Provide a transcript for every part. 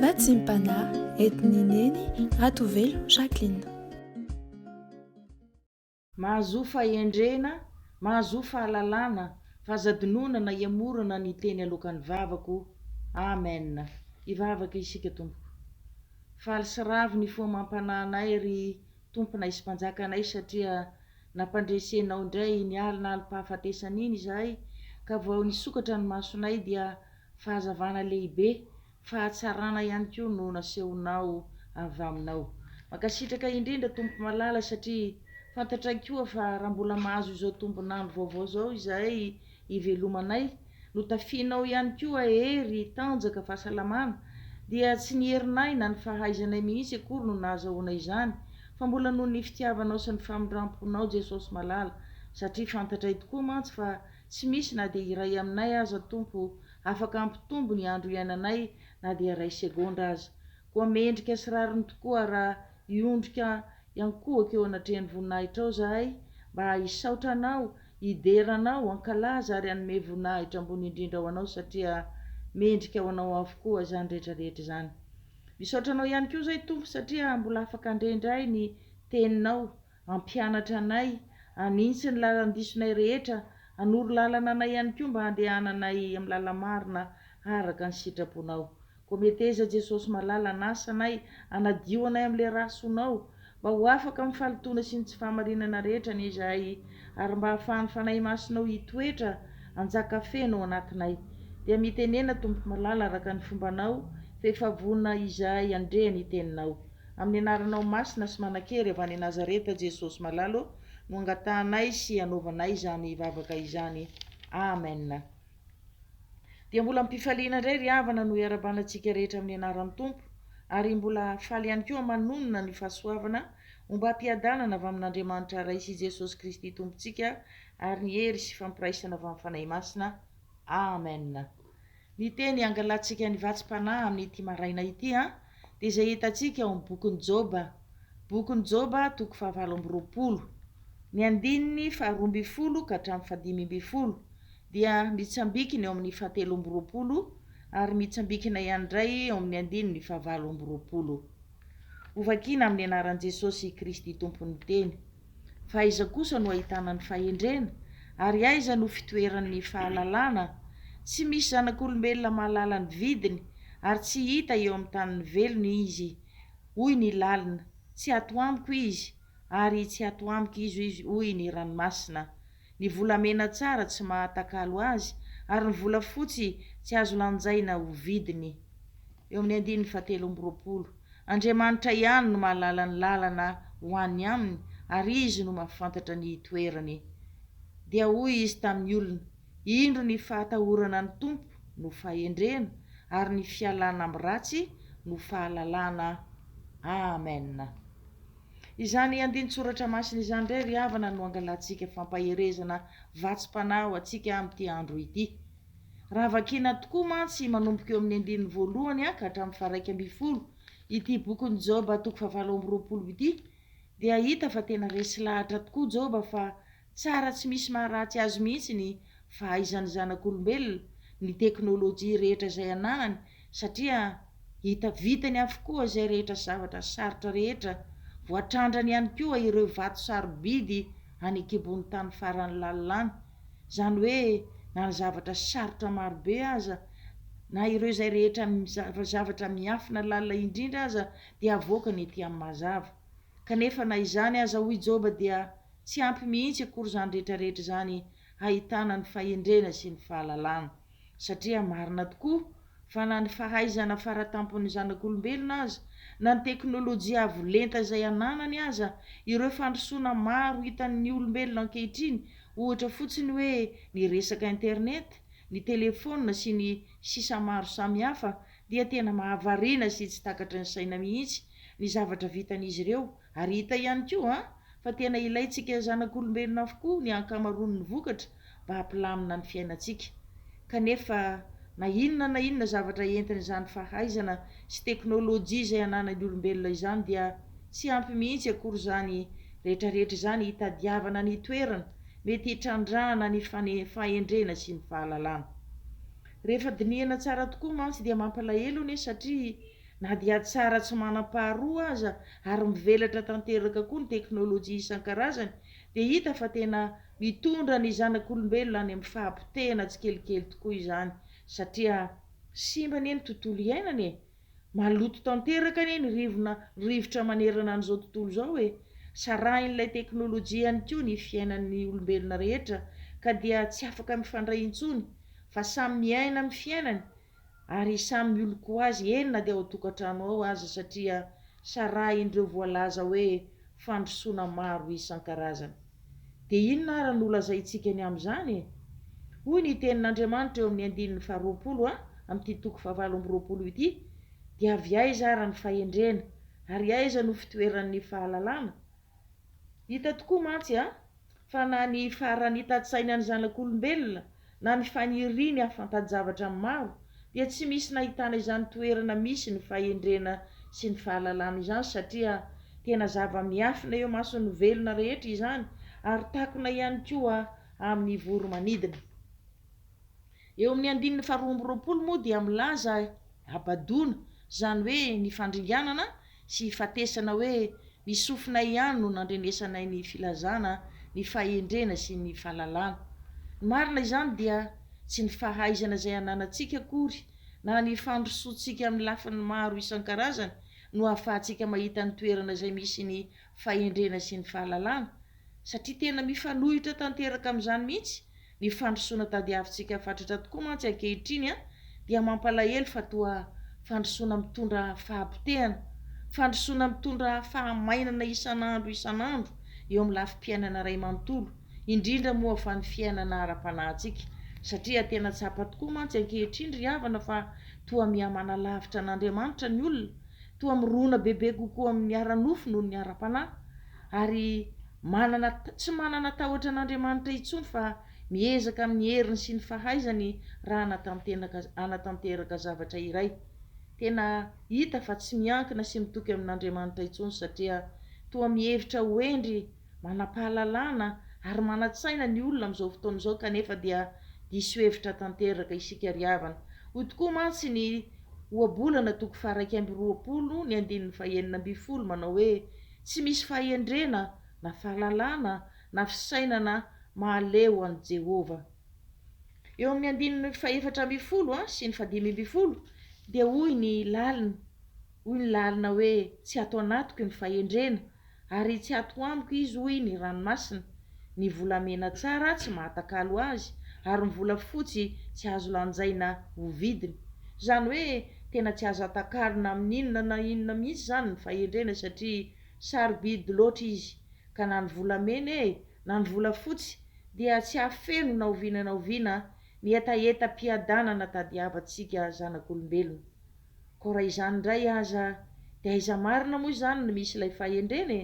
Vatsim-panahy entin'i Neny Ratovelo Jacqueline. Mahazoa fahendrena, mahazoa fahalalana, fa aza adinoina na iamorana ny teny aloakan'ny vavako. Amen. Hivavaka isika tompoko. Faly sy ravo ny fo amam-panahy anay ry Tomponay sy Mpanjakanay satria nampandresenao indray iny alina alim-pahafatesana iny izahay ka vao nisokatra ny masonay dia fahazavana lehibe Fahatsarana ihany koa no nasehonao avy aminao. Mankasitraka indrindra Tompo malala satria fantatray koa fa raha mbola mahazo izao tombon'andro vaovao izao izahay hivelomanay, notafianao ihany koa hery, tanjaka, fahasalamana, dia tsy ny herinay na ny fahaizanay mihitsy akory no nahazahoana izany fa mbola noho ny fitiavanao sy ny famindramponao Jesosy malala satria fantatray tokoa mantsy fa tsy misy na dia iray aminay aza Tompo Afaka hampitombo ny andro iainanay na dia iray segondra aza. Koa mendrika sy rariny tokoa raha hiondrika hiankohoka eo anatrehan'ny voninahitrao izahay mba hisaotra Anao, hidera Anao, hankalaza ary hanome voninahitra ambony indrindra ho Anao satria mendrika ho Anao avokoa izany rehetra rehetra izany. Misaotra Anao ihany koa izahay Tompo satria mbola afaka handre indray ny Teninao Hampianatra anay, hanintsy ny lalan-disonay rehetra, hanoro lalana anay ihany koa mba handehananay amin'ny lala-marina araka ny sitraponao. Koa meteza Jesosy malala hanasa anay, hanadio anay amin'ilay ra soanao, mba ho afaka amin'ny fahalotoana sy ny tsy fahamarinana rehetra anie izahay, ary mba hahafahan'ny Fanahy Masinao hitoetra hanjaka feno ao anatinay. Dia mitenena Tompo malala araka ny fombanao, fa efa vonona izahay handre ny teninao. Amin'ny anaranao masina sy manan-kery avy any Nazareta Jesosy malala ô no angatahanay sy anaovanay izany vavaka izany. Amen. Dia mbola am-pifaliana indray ry havana no iarahabana antsika rehetra amin'ny anaran'ny Tompo ary mbola faly ihany koa manonona ny fahasoavana ombam-piadanana avy amin'Andriamanitra Ray sy Jesosy Kristy Tompontsika ary ny hery sy fampiraisana avy amin'ny Fanahy Masina. Amen. Ny teny angalantsika ny vatsim-panahy amin'ity maraina ity an, dia izay hitantsika ao amin'ny bokin'i Joba, bokin'i Joba toko fahavalo amby 20, ny andininy faharoa ambin'ny folo ka hatramin'ny fahadimy ambin'ny folo, dia mitsambikina eo amin'ny fahatelo amby 20 ary mitsambikina ihany indray eo amin'ny andininy fahavalo amby 20. Hovakiana amin'ny anaran'i Jesosy Kristy Tompo ny teny. Fa aiza kosa no ahitana ny fahendrena? Ary aiza no fitoeran'ny fahalalana? Tsy misy zanak'olombelona mahalala ny vidiny, ary tsy hita eo amin'ny tanin'ny velona izy. Hoy ny lalina, Tsy ato amiko izy, ary tsy ato amiko izy, hoy ny ranomasina. Ny volamena tsara tsy mahatakalo azy, ary ny volafotsy tsy azo lanjaina ho vidiny. Eo amin'ny andininy fahatelo amby 20. Andriamanitra ihany no mahalala ny lalana ho any aminy, ary Izy no mahafantatra ny hitoerany. Dia hoy Izy tamin'ny olona, Indro ny fahatahorana ny Tompo no fahendrena, ary ny fialana amin'ny ratsy no fahalalana. Amen. Izany andinin-tsoratra masina izany indray ry havana no angalantsika fampaherezana vatsim-panahy ho antsika amin'ity andro ity. Raha vakiana tokoa mantsy manomboka eo amin'ny andininy voalohany ka hatramin'ny faha-11 ity bokin'i Joba toko fahavalo amby 20 ity dia hita fa tena resy lahatra tokoa Joba fa tsara tsy misy maharatsy azy mihitsy ny fahaizan'ny zanak'olombelona, ny teknolojia rehetra izay ananany satria hita vitany avokoa izay rehetra zavatra sarotra rehetra, voatrandrany ihany koa ireo vato sarobidy any an-kibon'ny tany farany lalina any. Izany hoe na ny zavatra sarotra marobe aza, na ireo izay rehetra zavatra miafina lalina indrindra aza dia avoakany ety amin'ny mazava. Kanefa na izany aza hoy Joba dia tsy ampy mihitsy akory izany rehetra rehetra izany hahitana ny fahendrena sy ny fahalalana. Satria marina tokoa fa na ny fahaizana faratampon'ny zanak'olombelona aza, na ny teknolojia avo lenta izay ananany aza, ireo fandrosoana maro hitan'ny olombelona ankehitriny, ohatra fotsiny hoe ny resaka internet, ny telefaonina sy ny sisa maro samihafa dia tena mahavariana sy tsy takatry ny saina mihitsy ny zavatra vitan'izy ireo Ary hita ihany koa fa tena ilaintsika zanak'olombelona avokoa ny ankamaroan'ny vokatra mba hampilamina ny fiainantsika. Kanefa na inona na inona zavatra entin'izany fahaizana sy teknolojia izay ananan'ny olombelona izany dia tsy ampy mihitsy akory izany rehetrarehetra izany hitadiavana ny toerana mety hitrandrahana ny fahendrena sy ny fahalalana. Rehefa dinihana tsara tokoa mantsy dia mampalahelo anie satria na dia tsara tsy manam-paharoa aza ary mivelatra tanteraka koa ny teknolojia isan-karazany dia hita fa tena mitondra ny zanak'olombelona any amin'ny fahapotehana tsikelikely tokoa izany satria simba anie ny tontolo iainana e! Maloto tanteraka anie ny rivona rivotra manerana an'izao tontolo izao e! Sarahin'ilay teknolojia ihany koa ny fiainan'ny olombelona rehetra ka dia tsy afaka mifandray intsony fa samy miaina amin'ny fiainany ary samy mioloko ho azy eny na dia ao an-tokantrano ao aza satria sarahin'ireo voalaza hoe fandrosoana maro isan-karazany. Dia inona ara no holazaintsika ny amin'izany e? Hoy ny Tenin'Andriamanitra eo amin'ny andininy faharoapolo a amin'ity toko fahavalo amby 20 ity, Dia avy aiza ara ny fahendrena, ary aiza no fitoeran'ny fahalalana? Hita tokoa mantsy a fa na ny faharanitan-tsainan'ny zanak'olombelona na ny faniriany hahafanta-javatra maro dia tsy misy nahitana izany toerana misy ny fahendrena sy ny fahalalana izany satria tena zava-miafina eo imason'ny velona rehetra izany ary takona ihany koa amin'ny voro-manidina. Eo amin'ny andininy faharoa amby 20 moa dia milaza habadoana, izany hoe ny fandringanana sy hifatesana hoe ny sofinay ihany no nandrenesanay ny filazana ny fahendrena sy ny fahalalana. Ny marina izany dia tsy ny fahaizana izay ananantsika akory na ny fandrosoantsika amin'ny lafiny maro isan-karazany no ahafahantsika mahita ny toerana izay misy ny fahendrena sy ny fahalalana satria tena mifanohitra tanteraka amin'izany mihitsy Ny fandrosoana tadiavintsika fatratra tokoa mantsy ankehitriny dia mampalahelo fa toa fandrosoana mitondra fahapotehana, fandrosoana mitondra fahamainana isan'andro isan'andro eo amin'ny lafim-piainana iray manontolo, indrindra moa fa ny fiainana ara-panahintsika. Satria tena tsapa tokoa mantsy ankehitriny ry havana fa toa miha-manalavitra an'Andriamanitra ny olona, toa mirona bebe kokoa amin'ny ara-nofo noho ny ara-panahy, ary manana tsy manana tahotra an'Andriamanitra intsony fa miezaka amin'ny heriny sy ny fahaizany raha hanatantenaka hanatanteraka zavatra iray. Tena hita fa tsy miankina sy mitoky amin'Andriamanitra intsony satria toa mihevitra ho hendry, manam-pahalalana ary manan-tsaina ny olona amin'izao fotoana izao kanefa dia diso hevitra tanteraka isika ry havana. Hoy tokoa mantsy ny Ohabolana toko faha-21 ny andininy faha-16 manao hoe Tsy misy fahendrena na fahalalana na fisainana mahaleo an'i Jehovah. Eo amin'ny andininy fahefatra ambin'ny folo sy ny fahadimy ambin'ny folo dia hoy ny lalina, hoy ny lalina hoe, Tsy ato anatiko ny fahendrena, ary tsy ato amiko izy, hoy ny ranomasina. Ny volamena tsara tsy mahatakalo azy, ary ny volafotsy tsy azo lanjaina ho vidiny. Izany hoe tena tsy azo atakarina amin'inona na inona mihitsy izany ny fahendrena satria sarobidy loatra izy, ka na ny volamena e, na ny volafotsy dia tsy hahafeno na oviana na oviana ny hetahetam-piadanana tadiavantsika zanak'olombelona. Koa raha izany indray aza dia aiza marina moa izany no misy ilay fahendrena e?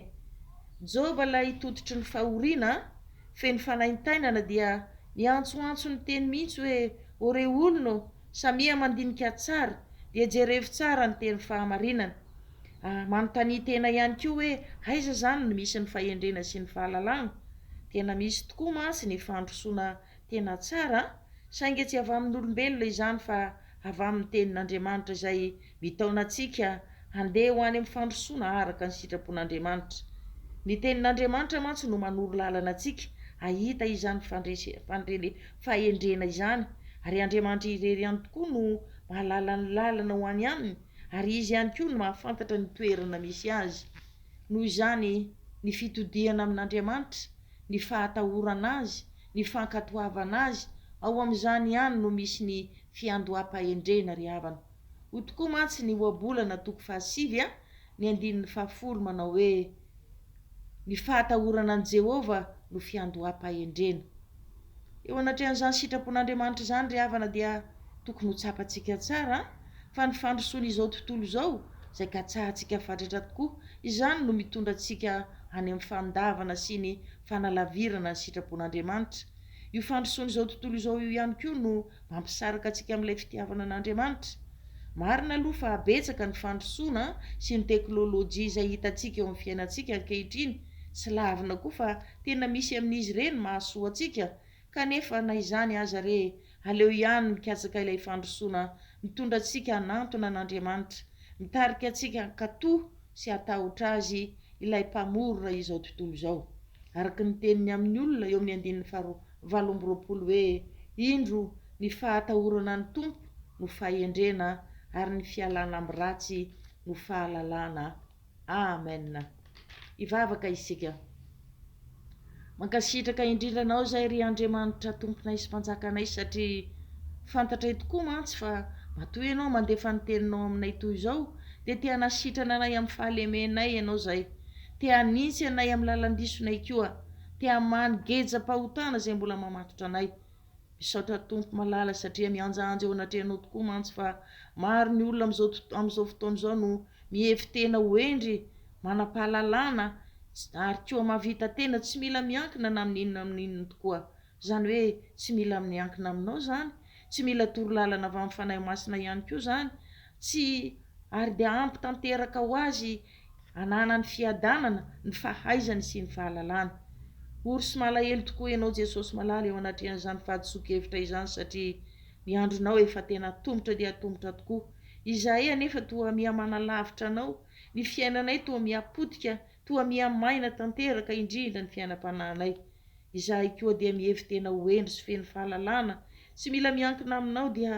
Joba ilay tototry ny fahoriana, feno fanaintainana dia niantsoantso niteny mihitsy hoe, O rey olona ô, samia mandinika tsara, dia jerevo tsara ny teny fahamarinana. Ah, manontania tena ihany koa hoe aiza izany no misy ny fahendrena sy ny fahalalana? Tena misy tokoa mantsy ny fandrosoana tena tsara an! Saingy tsy avy amin'olombelona izany fa avy amin'ny Tenin'Andriamanitra izay mitaona antsika handeha ho any amin'ny fandrosoana araka ny sitrapon'Andriamanitra. Ny Tenin'Andriamanitra mantsy no manoro lalana antsika hahita izany fahendrena izany, ary Andriamanitra irery ihany tokoa no mahalala ny lalana ho any aminy, ary Izy ihany koa no mahafantatra ny toerana misy azy. Noho izany, ny fitodihana amin'Andriamanitra, ny fahatahorana Azy, ny fankatoavana Azy, ao amin'izany ihany no misy ny fiandoham-pahendrena ry havana. Hoy tokoa mantsy ny Ohabolana toko fahasivy a, ny andininy fahafolo manao hoe, Ny fahatahorana an'i Jehovah no fiandoham-pahendrena. Eo anatrehan'izany sitrapon'Andriamanitra izany ry havana dia tokony ho tsapantsika tsara fa ny fandrosoan'izao tontolo izao izay katsahantsika fatratra tokoa, izany no mitondra antsika any amin'ny fandavana sy ny fanalavirana ny sitrapon'Andriamanitra. Io fandrosoan'izao tontolo izao io ihany koa no mampisaraka antsika amin'ilay fitiavana an'Andriamanitra. Marina aloha fa betsaka ny fandrosoana sy ny teknolojia izay hitantsika eo amin'ny fiainantsika ankehitriny, tsy lavina koa fa tena misy amin'izy ireny mahasoa antsika, kanefa na izany aza re, Aleo ihany mikatsaka ilay fandrosoana mitondra antsika hanantona an'Andriamanitra, mitarika antsika hankatò sy hatahotra Azy, ilay Mpamorona izao tontolo izao. Araka ny teniny amin'ny olona eo amin'ny andininy faharoa 28 hoe, Indro, ny fahatahorana ny Tompo no fahendrena, ary ny fialana amin'ny ratsy no fahalalana. Amen. Hivavaka isika. Mankasitraka indrindra Anao izahay ry Andriamanitra Tomponay sy Mpanjakanay satria fantatray tokoa mantsy fa matoa Ianao mandefa ny Teninao aminay toy izao dia te hanasitrana anay amin'ny fahalemenay Ianao izay, te hanintsy anay amin'ny lalan-disonay koa, te hamaha ny gejam-pahotana izay mbola mamatotra anay. Misaotra Tompo malala satria mihanjahanja eo anatrehanao tokoa mantsy fa maro ny olona amin'izao amin'izao fotoana izao no mihevi-tena ho hendry, manam-pahalalana ary koa mahavita tena, tsy mila miankina na amin'inona amin'inona tokoa. Izany hoe tsy mila miankina aminao izany, tsy mila torolalana avy amin'ny Fanahy Masina ihany koa izany, tsy ary dia ampy tanteraka ho azy Ananany fiadanana, ny fahaizany sy ny fahalalany. Ory sy malahelo tokoa ianao Jesosy malala eo anatrehan'izany fahadisoan-kevitra izany satria ny andronao efa tena atomotra dia atomotra tokoa. Izahay anefa toa miha manalavitra anao, ny fiainanay toa miha potika, toa miha maina tanteraka indrindra ny fiainam-panahinay. Izahay koa dia mihevi-tena ho hendry sy feno fahalalana, tsy mila miankina aminao dia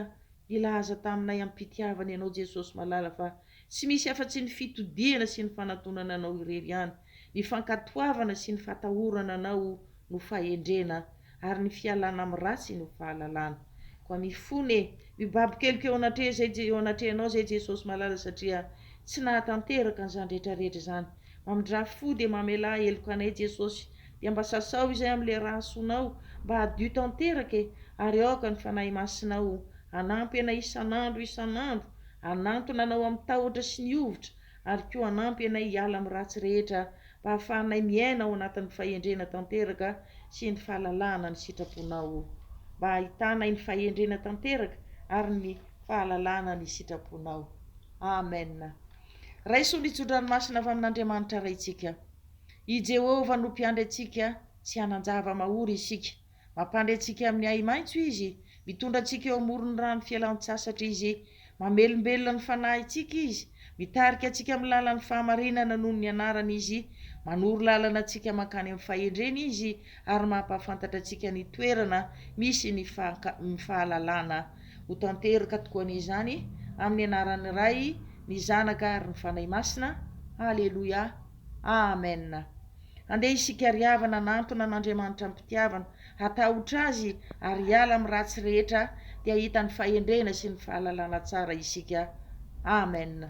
Nilaza taminay amim-pitiavana Ianao Jesosy malala fa tsy misy afa-tsy ny fitodihana sy ny fanatonana Anao irery ihany, ny fankatoavana sy ny fatahorana Anao no fahendrena ary ny fialana amin'ny ratsy no fahalalana. Koa mifona e, mibaby keloka eo anatreha izay eo anatrehanao izay Jesosy malala satria tsy nahatanteraka an'izany rehetra rehetra izany. Mamindrà fo dia mamelà heloka anay Jesosy dia mba sasao izay amin'ilay rà soanao mba hadio tanteraka e ary aoka ny Fanahy Masinao hanampy anay isan'andro isan'andro hanantona anao amin'ny tahotra sy ny hovitra ary koa hanampy anay hiala amin'ny ratsy rehetra mba hahafahanay miaina ao anatin'ny fahendrena tanteraka sy ny fahalalahana ny sitraponao mba hahitanay ny fahendrena tanteraka ary ny fahalalahana ny sitraponao. Amen. Raiso ny tsodranomasina avy amin'Andriamanitra Raintsika. I Jehovah no Mpiandry antsika, tsy hanan-java-mahory isika. Mampandry antsika amin'ny ahi-maitso Izy, mitondra antsika eo amoron'ny rano fialan-tsasatra Izy, mamelombelona ny fanahintsika Izy, mitarika antsika amin'ny lalan'ny fahamarinana noho ny anarany Izy, manoro lalana antsika mankany amin'ny fahendrena Izy, ary mampahafantatra antsika ny toerana misy ny fahalalana. Ho tanteraka tokoa anie izany, amin'ny anaran'ny Ray, ny Zanaka ary ny Fanahy Masina. Aleloia. Amen. Andeha isika ry havana hanantona an'Andriamanitra am-pitiavana, hatahotra Azy ary hiala amin'ny ratsy rehetra dia hahita ny fahendrena sy ny fahalalana tsara isika. Amen.